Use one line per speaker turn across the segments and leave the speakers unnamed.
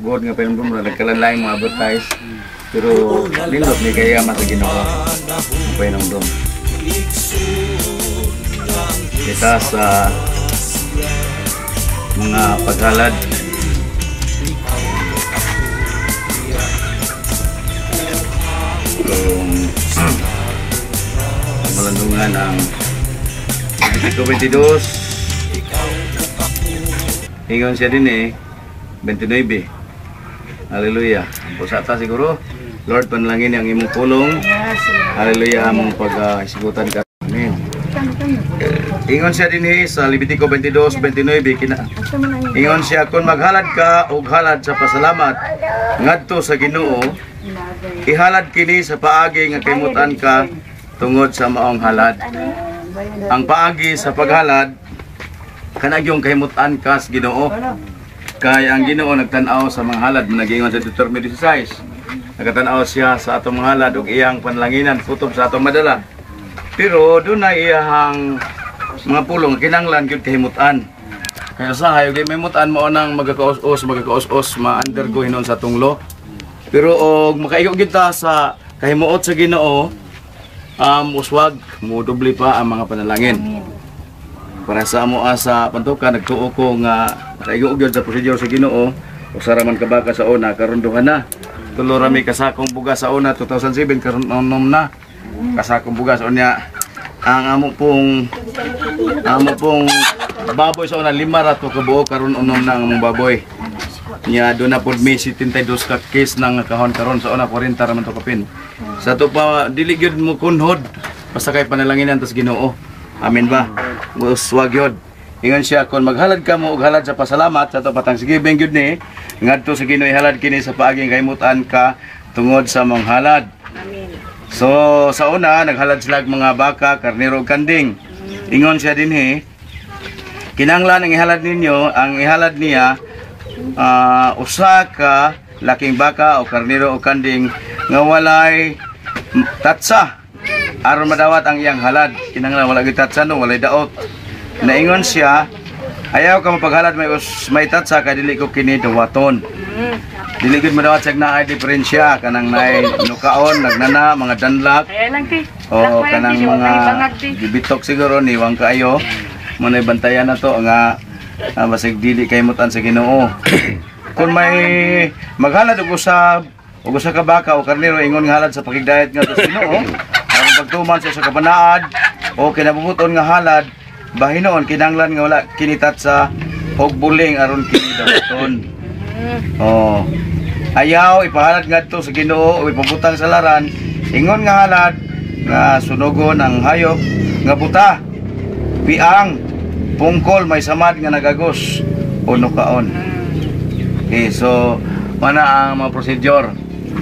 God nga pahinumdum na nagkalanlaing mga advertise. Pero nindot ni kaya man sa Ginoo ang pahinumdum. Kita sa mga paghalad. Kung malandungan ang Levitico 22, ingon siya din eh, 29. Hallelujah. Pusa ta siguro. Lord, panalangin ang imong pulong. Hallelujah, among pag-isigutan ka. Amen. Ingon siya din eh, sa Levitico 22:29, ingon siya, kung maghalad ka og halad sa pasalamat ngadto sa Ginoo, ihalad kini sa paagi nga kaimutan ka tungod sa maong halad. Ang paagi sa paghalad kanagyong kahimutan ka sa Ginoo. Kay ang Ginoo nagtan-aw sa mga halad, nagingon sa Deuteronomy 16. Nagatan-aw siya sa atong mga halad ug iyang panlanginan kutob sa atong madala. Pero dunay iyang mga pulong kinahanglan gyud kahimutan. Kaya usahay ug mahimutan mao nang magakaos-os, magakaos-os ma-undergo hinon sa tunglo. Pero og makaigo gyud ta sa kahimuot sa Ginoo, uswag modoble pa ang mga panalangin. Para sa amo sa pantukan, nagtuo ko nga nakaigo gyud sa procedure sa Ginoo. Usa ra man ka baka sa una, karon duha na. Tulo ra mi kasakong bugas sa una 2007, karon unom na. Kasakong bugas unya ang amo pong baboy sa una 5 ra to kabuo, karon unom na ang among baboy. Nya do na pud mi 72 ka case nang kahon karon, sa una 40 ra man to kapin. Sa to pa dili gyud mo kunhod basta kay panalanginan tas Ginoo. Amen ba? Uswag yun. Ingon siya, kung maghalad ka mo og halad sa pasalamat sa to patang thanksgiving gyud ni ngadto sa Ginoo, ihalad kini sa paaging kahimutan ka tungod sa mong halad.
Amen.
So sa una naghalad sila og mga baka, karnero ug kanding. Ingon siya dinhi, kinahanglan ang ihalad ninyo, ang ihalad niya usa ka laking baka o karnero o kanding nga walay tatsa aron madawat ang iyang halad. Kinahanglan wala gyud tatsa no, walay daot. Naingon siya, ayaw ka mapaghalad may tatsa kay dili ko kini dawaton. Dili gyud madawat sa naay diferensya kanang naay nukaon, nagnana, mga danlak.
Kaya lang ti.
O kanang mga gibitok siguro niwang kaayo. Muna'y bantayan na to nga basig dili kay mutan sa Ginoo. Kung may maghalad og usa ka baka o karnero ingon nga halad sa pakigdayat nga sa Ginoo, aron pagtuman sa kapanaad o kinabubuton nga halad, bahinoon kinahanglan nga wala kinitat sa og buling aron kini dawaton. Oh. Ayaw ipahalad ngadto sa Ginoo o ipabutang sa laran ingon nga halad nga sunugon ang hayop nga buta, piang, pungkol, may samad nga nagagos o nukaon. Okay, so mana ang mga procedure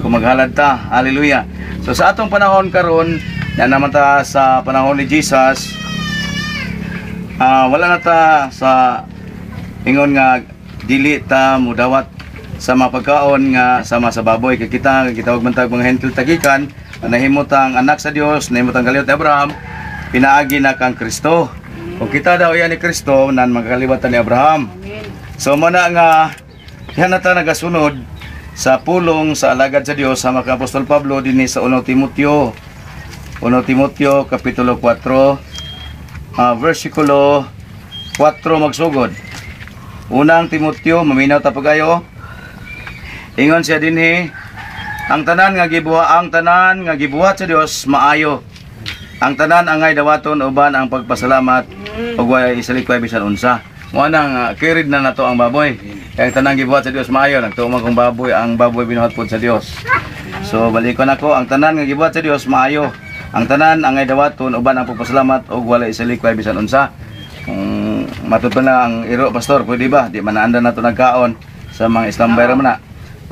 kung maghalad ta. Hallelujah. So sa atong panahon karon, na naman ta sa panahon ni Jesus, wala na ta sa ingon nga dili ta mudawat sa mga pagkaon nga sama sa baboy. Kay kita gitawag man tag mga hentil tagikan, nahimutang anak sa Dios, nahimutang kaliwat ni Abraham, pinaagi na kang Kristo. Kung kita daw yan ni Kristo, nan magkaliwatan ni Abraham. So muna nga yan na ta nagasunod sa pulong sa alagad sa Dios sa mga Apostol Pablo dinhi sa 1 Timoteo. 1 Timoteo kapitulo 4, versikulo 4 magsugod. Unang Timoteo, maminaw ta pagayo. Ingon siya dinhi, ang tanan nga gibuhat, ang tanan nga gibuhat sa Dios maayo. Ang tanan angay dawaton uban ang pagpasalamat ug way isalikway bisan unsa. Mo nang carried na nato ang baboy. Kay ang tanan gibuhat sa Dios maayo, nagtuo man kung baboy, ang baboy binuhat pod sa Dios. So balikon ako, ang tanan nga gibuhat sa Dios maayo. Ang tanan angay dawaton uban ang pagpasalamat ug walay isalikway bisan unsa. Kung matud pa na ang iro pastor, pwede ba? Di man naanda nato nagkaon sa mga Islam bayra man na.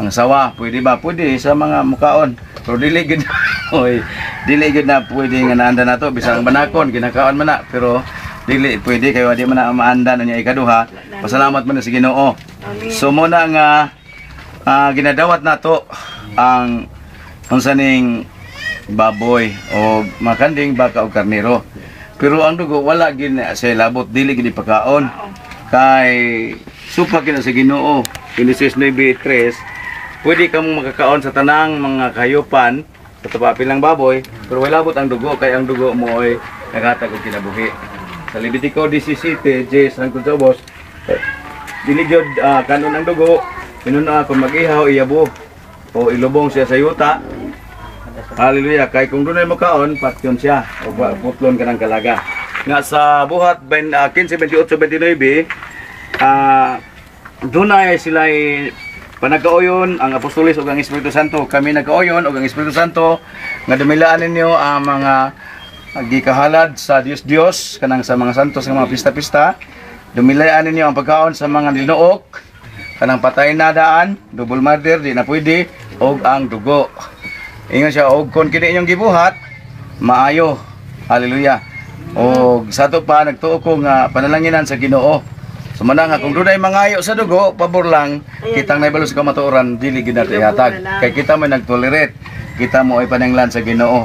Ang sawa, pwede ba? Pwede sa mga mukaon. Pero dili gid oy, dili gid na pwede nga naanda nato bisan ang banakon ginakaon man na, pero dili pwede kayo di man na maanda na niya ikaduha. Pasalamat man na sa Ginoo. So mo na nga ginadawat nato ang unsa ning baboy o makanding baka o karnero. Pero ang dugo wala gid sa labot, dili gid ipakaon kay supa kina sa Ginoo. Genesis 9:3, pwede kang makakaon sa tanang mga kahayupan sa tapapil ng baboy, pero wala labot ang dugo, kay ang dugo mo ay naghatag og kinabuhi. Sa Levitico 17, Jes, hangtod sa ubos, eh, dili gyud kanon ang dugo, inuna kung mag-ihaw, iyabo o ilubong siya sa yuta. Hallelujah. Kay kung dunay mokaon, patyon siya o putlon ka ng kalaga. Nga sa Buhat 15, 28, 29, dunay sila panagkaoyon ang apostoles ug ang Espiritu Santo. Kami nagkaoyon ug ang Espiritu Santo nga dumilaan ninyo ang mga gikahalad sa Dios Dios, kanang sa mga santos nga mga pista-pista. Dumilaan ninyo ang pagkaon sa mga niluok, kanang patay na daan, double murder, di na pwede, og ang dugo. Ingon siya, og kung kini inyong gibuhat, maayo. Hallelujah. Og sa ato pa, nagtuo ko nga panalanginan sa Ginoo. So mana nga kung dunay mangayo sa dugo, pabor lang kitang naibalo sa kamatuoran, dili gyud nato ihatag. Kay kita may nagtolerate, kita mo ay pananglan sa Ginoo.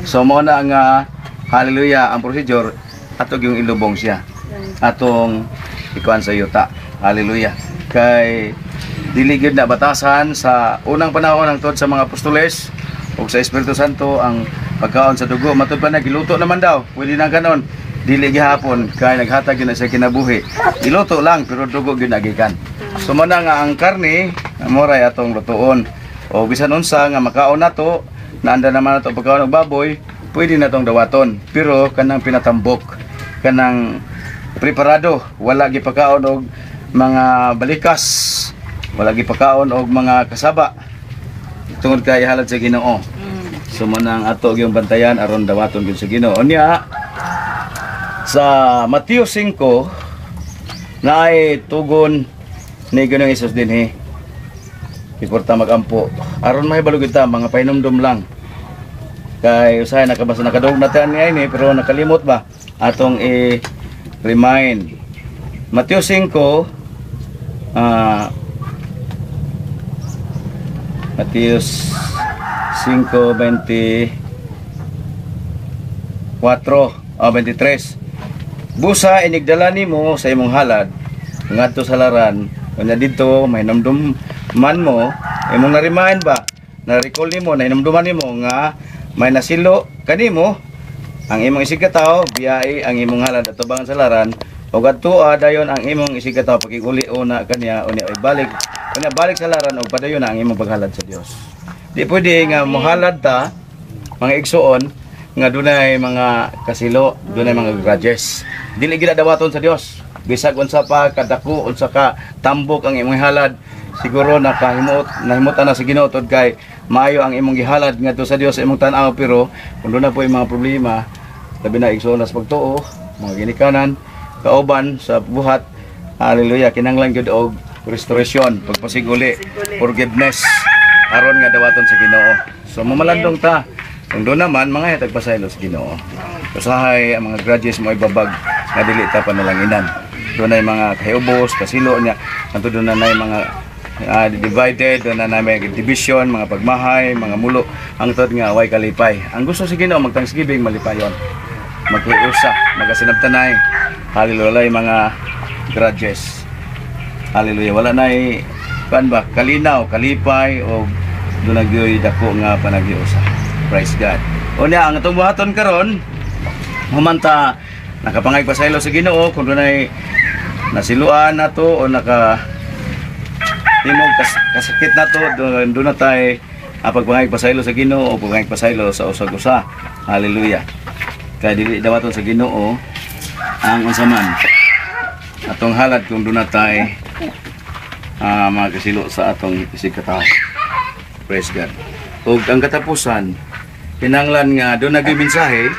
So mo na nga, hallelujah, ang procedure ato yung ilubong siya. Atong ikuan sa yuta. Hallelujah. Kay dili gyud na batasan sa unang panahon ang tuod sa mga apostoles ug sa Espiritu Santo ang pagkaon sa dugo. Matud pa na giluto naman daw, pwede na kanon, dili gihapon kay naghatag gyud na sa kinabuhi. Giluto lang pero dugo gyud nagikan. So mo na nga ang karni moray atong lutuon o bisan unsa nga makaon nato, naanda naman nato pagkaon og baboy, pwede na tong dawaton, pero kanang pinatambok, kanang preparado, wala gipakaon og mga balikas, wala gipakaon og mga kasaba tungod kay halad sa Ginoo. So mo nang ato gyung bantayan aron dawaton gyud sa Ginoo. Unya sa Mateo 5 naay tugon ni Ginoong Hesus dinhi. Before ta magampo, aron mahibalo gyud ta, mga pahinumdum lang. Kay usahay nakabasa, nakadungog na ta niya ini pero nakalimot ba, atong i-remind. Mateo 5, Mateo 5:24 o 23. Busa inigdala nimo sa imong halad ngadto sa laran, unya didto mahinumdum man mo, imong na-remind ba, na-recall nimo, nahinumduman nimo nga may nasilo kanimo ang imong isig katawo, biyai ang imong halad at tubangan sa laran ug adtoa dayon ang imong isig katawo, pakiguli una kaniya, unya ay balik, unya balik sa laran ug padayon na ang imong paghalad sa Dios. Di pwede nga mohalad ta, mga igsuon, nga dunay mga kasilo, dunay mga grudges. Dili gid dawaton sa Dios. Bisag unsa pa kadako, unsa ka tambok ang imong halad, siguro nakahimot, nahimutan na sa Ginoo tungod kay maayo ang imong gihalad ngadto sa Dios sa imong tan-aw, pero kung doon na po yung mga problema, labi na igsuon sa pagtuo, mga ginikanan, kauban sa buhat, hallelujah, kinahanglan gyud og restoration, pagpasiguli, forgiveness, aron nga dawaton sa Ginoo. So mamalandong ta. Kung doon naman, mga tagpasaylo sa Ginoo. Usahay ang mga grudges mo ibabag nga dili ta panalanginan. Doon ay mga kahiubos, kasilo niya. Anto doon na nay mga divided, doon na nay mga division, mga pagmahay, mga mulo. Ang tod nga way kalipay. Ang gusto sa Ginoo mag thanksgiving, malipayon. Maghiusa, magasinabtanay. Hallelujah, mga grudges. Hallelujah. Wala na kan ba kalinaw, kalipay o doon nagyoy dako nga panaghiusa. Praise God. Unya ang atong buhaton karon, humanta nakapangay pasaylo sa Ginoo kung dunay nasiluan nato o naka timog kasakit nato, doon doon na tay pagpangay pasaylo sa Ginoo o pagpangay pasaylo sa usag-usa. Hallelujah. Kay dili dawaton sa Ginoo ang unsa man atong halad kung doon na tay mga kasilo sa atong isig katawo. Praise God. Ug ang katapusan, kinahanglan nga doon naging mensahe,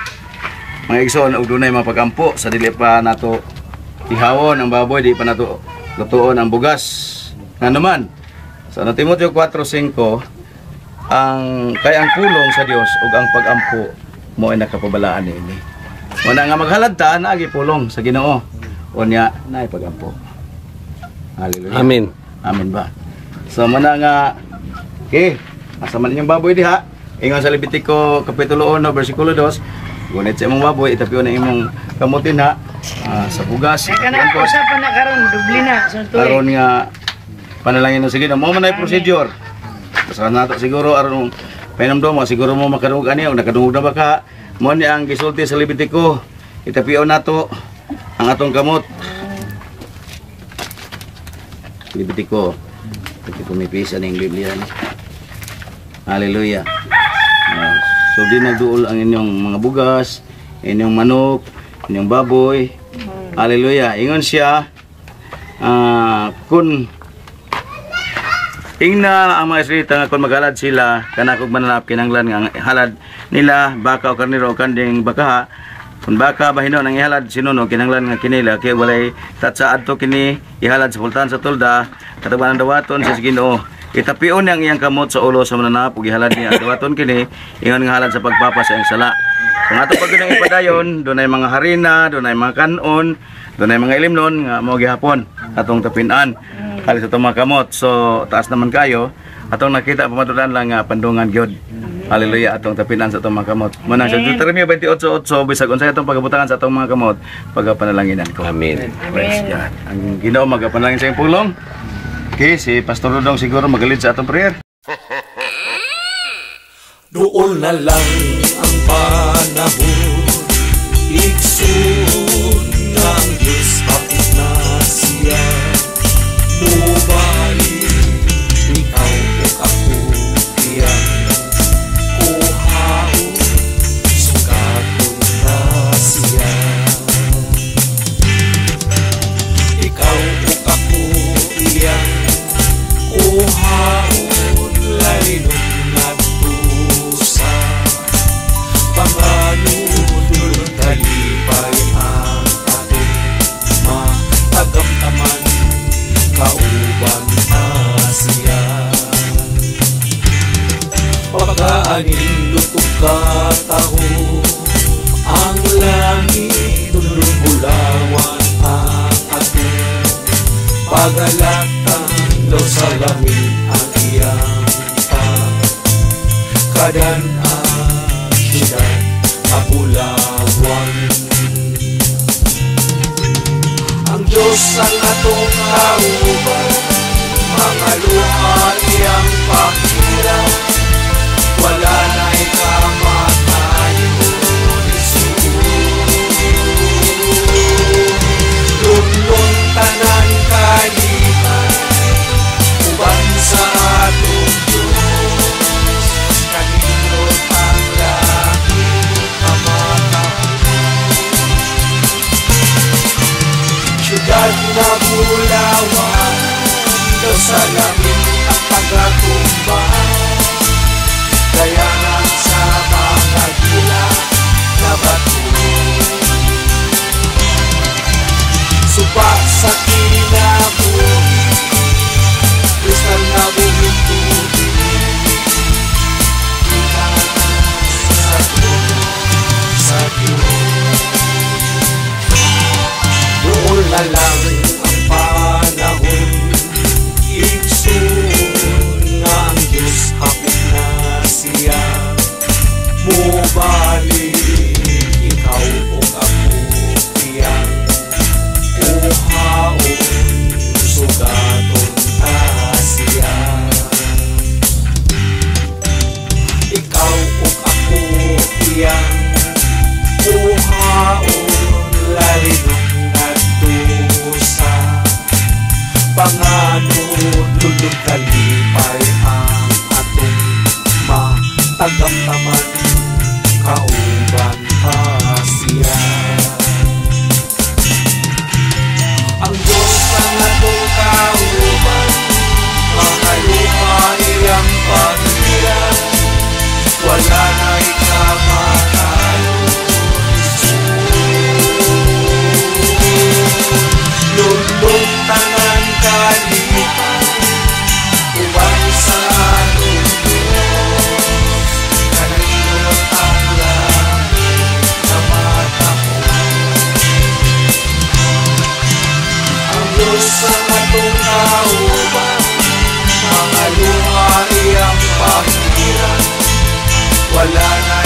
mga igsoon, ug dunay mga pagampo sa dili pa nato ihawon ang baboy, di pa nato lutuon ang bugas. Nga naman, sa ano, Timoteo 4:5, ang kay ang pulong sa Dios ug ang pagampo mo ay nakapabalaan niini. Wala nga maghalad ta, naagi pulong sa Ginoo. Unya naay pagampo. Hallelujah.
Amen.
Amen ba? So mana nga, okay, asa man inyong baboy diha? Ingon sa Levitico kapitulo 1 bersikulo 2, gunit sa imong baboy, itapyon na imong kamutin ha, sa bugas.
Kaya na
Itapyon
usa pa na karon, dubli na sa tuig.
Aron nga Panalangin sa Ginoo. Mao man ay procedure. Sa nato siguro aron pahinumdom mo siguro mo makadungog ani o nakadungog na ba ka? Mo ni ang gisulti sa Levitico. Itapion nato ang atong kamot. Levitico. Pati pumipisa ning Biblia ni. Hallelujah. So di nagduol ang inyong mga bugas, inyong manok, inyong baboy. Hallelujah. Ingon siya, kung ingna ang mga Israelita nga kung maghalad sila kanakog mananap, kinanglan nga ang halad nila baka o karnero o kanding bakaha. Kung baka bahinon ang ihalad sinuno, kinanglan nga kinila kay walay tatsa adto kini ihalad sa pultahan sa tolda kataban ang dawaton sa Ginoo. Itapion niya ang iyang kamot sa ulo sa mananap ug ihalad niya ang dawaton kini ingon nga halad sa pagpapa sa iyang sala. Kung ato pag ginang ipadayon, dunay mga harina, dunay mga kanon, dunay mga ilimnon nga mao gihapon atong tapinan kali sa atong mga kamot. So taas naman kayo atong nakita pamatudan lang nga pandungan gyud. Hallelujah, atong tapinan sa atong mga kamot. Muna sa Deuteronomio 28:8, bisag unsay atong pagabutangan sa atong mga kamot, pagapanalangin ko.
Amen.
Praise God. Ang Ginoo magapanalangin sa iyong pulong. Okay, si Pastor Rudong siguro magalid sa atong prayer.
Doon na lang ang panahon, igsoon nga ang Diyos hapit na siya. Mubalik ikaw ug ako iyang kuhaon, sugaton na siya. Ikaw ug ako iyang kuhaon, lalinon ngadto sa panganod, kalipay ang atong matagamtaman, kauban ta siya. Pagkaanindot ug kataho ang langit, bulawan ang atong pagalatan, daw sa langit ang iyang pagkadan-an, siyudad nga bulawan. Ang Diyos ang atong kauban, mga luha iyang pahiran, wala na'y kamatayon isuon. Lunlun tanan kalipay, uban sa atong Diyos, kanindot ang langit nga matahom. Siyudad na bulawan, daw sa langit ang pagatumba, dayanan sa mga gila na bato. Suba sa kinabuhi, kristal na buhing tubig, gikan sa trono sa Diyos. Doon na lang ang panahon, igsoon nga ang Diyos hapit na siya. Mubalik ikaw ug ako iyang kuhaon, sugaton ta siya. Ikaw ug ako iyang kuhaon, lalinon ngadto sa panganod, lulod kalipay ang atong matagamtaman, kauban ta siya. Ang Diyos ang atong kauban, mga luha iyang pahiran, wala na'y kamatayon isuon. Lunlun tanan kalipay, uban sa atong Diyos, kanindot ang langit na matahom. Ang Diyos ang atong kauban, mga luha iyang pahiran, wala na'y